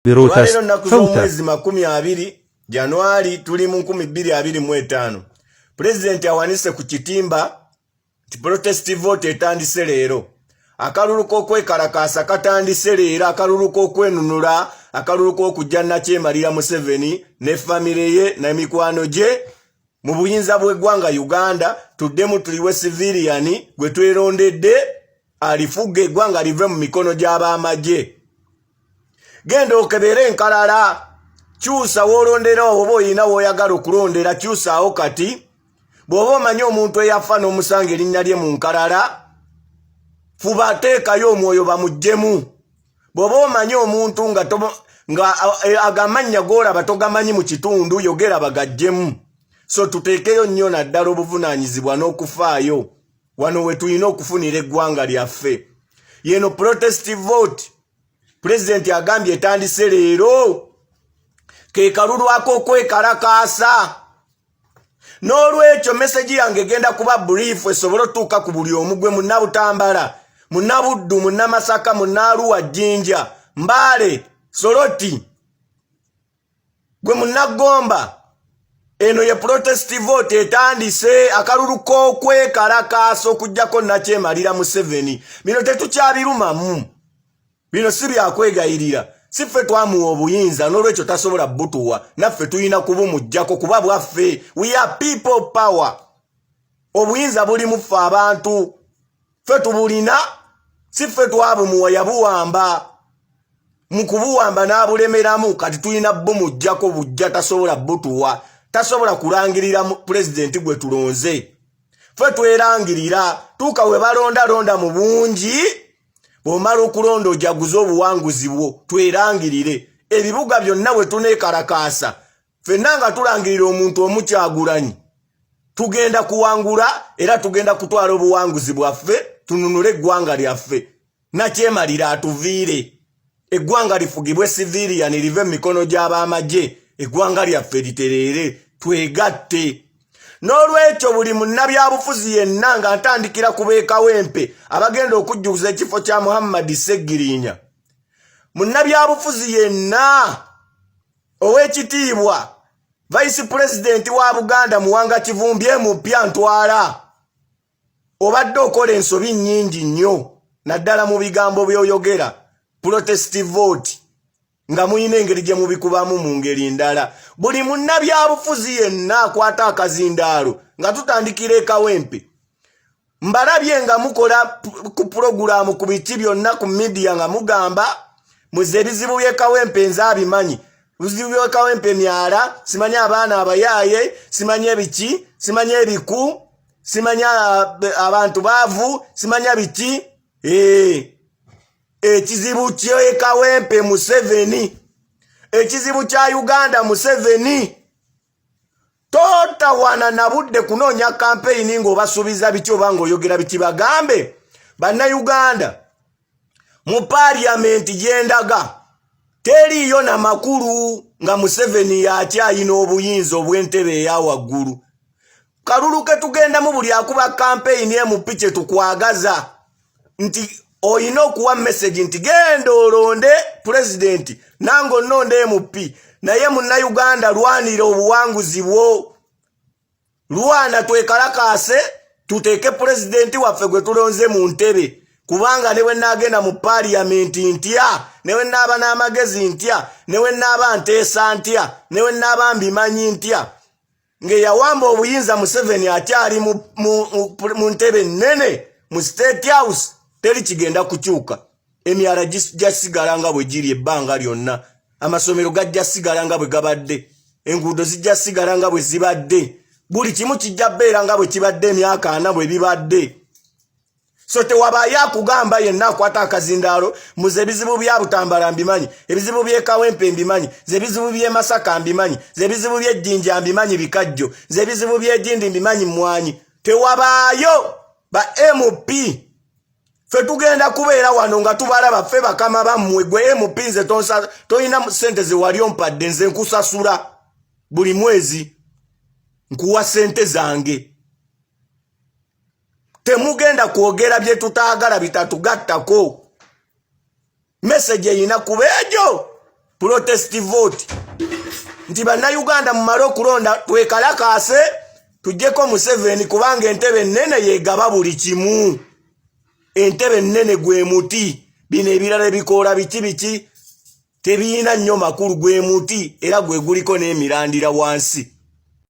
Olwaleero بروتست nnaku فوتا. z'omwezi 20 Januari, tuli mu 2025. Pulezidenti awanise ku kitimba nti protest vote etandise leero. Akalulu k'okwekalakaasa katandise leero, akalulu k'okwenunula, akalulu k'okujja nakyemalira Museveni ne famire ye n'emikwano gye mu buyinza bw'eggwanga Uganda, tuddemu tuliwe civilian gwe twerondedde alifuga eggwanga, live mu mikono gy'ab'amagye. Genda okebere enkalala, kyusa woolondera, oba oyina w'oyagala okulondera, kyusaawo kati. Bw'oba omanyi omuntu eyafa n'omusanga erinnya lye mu nkalala, fuba teekayo omwoyo bamuggyemu. Bw'oba omanyi omuntu nga nga agamannya g'olaba togamanyi mu kitundu, yogera bagaggyemu. So tuteekeyo nnyo naddala obuvunaanyizibwa n'okufaayo wano we tulina okufunira eggwanga lyaffe. Yeno protest vote pulezidenti agambye etandise leero, ke kalulu ak'okwekalakaasa. N'olwekyo message yange egenda kuba brief, esobole otuuka ku buli omu. Gwe Munnabutambala, Munnabuddu, Munnamasaka, Munnaaluwa, Jjinja, Mbaale, Soroti, gwe Munnagomba, eno ye protest vote etandise, akalulu k'okwekalakaasa okugjako nakyemalira Museveni. Bino tetukyabirumamu, bino si byakwegayirira, si ffe twamuwa obuyinza, n'olwekyo tasobola butuwa, naffe tulina kubumuggyako kuba bwaffe. We are people power. Obuyinza buli mu ffe abantu, ffe tubulina, si ffe twabumuwa. Yabuwamba, mu kubuwamba n'abulemeramu, kati tulina bumuggyako bujja. Tasobola butuwa, tasobola kulangirira pulezidenti gwe tulonze. Ffe twerangirira. Tuuka we balonda, londa mu bungi. Bw'omala okulonda, ojaguze obuwanguzi bwo. Twerangirire ebibuga byonna bwe tuneekalakaasa ffenna nga tulangirira omuntu omukyagulanyi, tugenda kuwangula era tugenda kutwala obuwanguzi bwaffe, tununule eggwanga lyaffe. Nakyemalira atuviire, eggwanga lifugibwe civilian, live mu mikono gy'abamagye, eggwanga lyaffe litereere, twegatte. N'olwekyo buli munnabyabufuzi yenna, nga ntandikira ku beekawempe abagenda okujjuza ekifo kya Muhammadi Seggirinya, munnabyabufuzi yenna, ow'ekitiibwa vice president wa Buganda Muwanga Kivumbi, emupya ntwala, obadde okola ensobi nnyingi nnyo, naddala mu bigambo by'oyogera. Protest vote nga muyina engeri gye mubikubamu mu ngeri ndala. Buli munnabyabufuzi yenna akwata akazindaalo, nga tutandikira ekawempe, mbalabye nga mukola ku pulogulaamu, ku biki byonna, ku media, nga mugamba muze ebizibu by'ekawempe nze abimanyi. Ebizibu by'ekawempe myala, simanyi abaana abayaaye, simanyi ebiki, simanyi ebiku, simanyi abantu baavu, simanya biki. Ekizibu kyekawempe Museveni, ekizibu kya Uganda Museveni. Totawana na budde kunoonya kampeyini ng'obasuubiza biki oba ng'oyogera biki. Bagambe Bannayuganda mu paaliyamenti gyendaga teriiyo na makulu nga Museveni yakyayina obuyinza obw'entebe eya waggulu. Kalulu ke tugendamu, buli akuba kampeyini emupi, kye tukwagaza nti oyina okuwa message nti genda olonde pulezidenti nange onnonda MP. Naye Munnayuganda, lwanira obuwanguzi bwo, lwana, twekalakaase, tuteeke pulezidenti waffe gwe tulonze mu ntebe, kubanga ne bwe naagenda mu paaliyamenti ntya, ne bwe naaba n'amagezi ntya, ne bwe naaba nteesa ntya, ne bwe naaba mbimanyi ntya, ng'eyawamba obuyinza Museveni akyali mu ntebe nnene mu State House, teri kigenda kukyuka. Emyala gijja sigala nga bwe giri ebbanga lyonna, amasomero gajja sigala nga bwe gabadde, enguudo zijja sigala nga bwe zibadde, buli kimu kijja beera nga bwe kibadde emyaka 40 bwe bibadde. So tewabaayo akugamba yenna akwata akazindaalo muze ebizibu bya Butambala mbimanyi, ebizibu by'ekawempe mbimanyi, ze ebizibu by'e Masaka mbimanyi, ze ebizibu by'ejjinja mbimanyi, bikajjo, ze ebizibu by'egindi mbimanyi, mmwanyi. Tewabaayo ba MP. Ffe tugenda kubeera wano nga tubalaba, ffe bakama bammwe. Gwe MP, nze tolina sente ze wali ompadde, nze nkusasula buli mwezi, nkuwa sente zange. Temugenda kwogera bye tutaagala, bitatugattako. Message eyina kuba egyo. Protest vote nti Bannayuganda mumale okulonda, twekalakaase, tujjeko Museveni, kubanga entebe ennene yegaba buli kimu. Entebe ennene gwe muti, bino ebirala ebikoola biki biki tebiyina nnyo makulu. Gwe muti era gwe guliko n'emirandira wansi.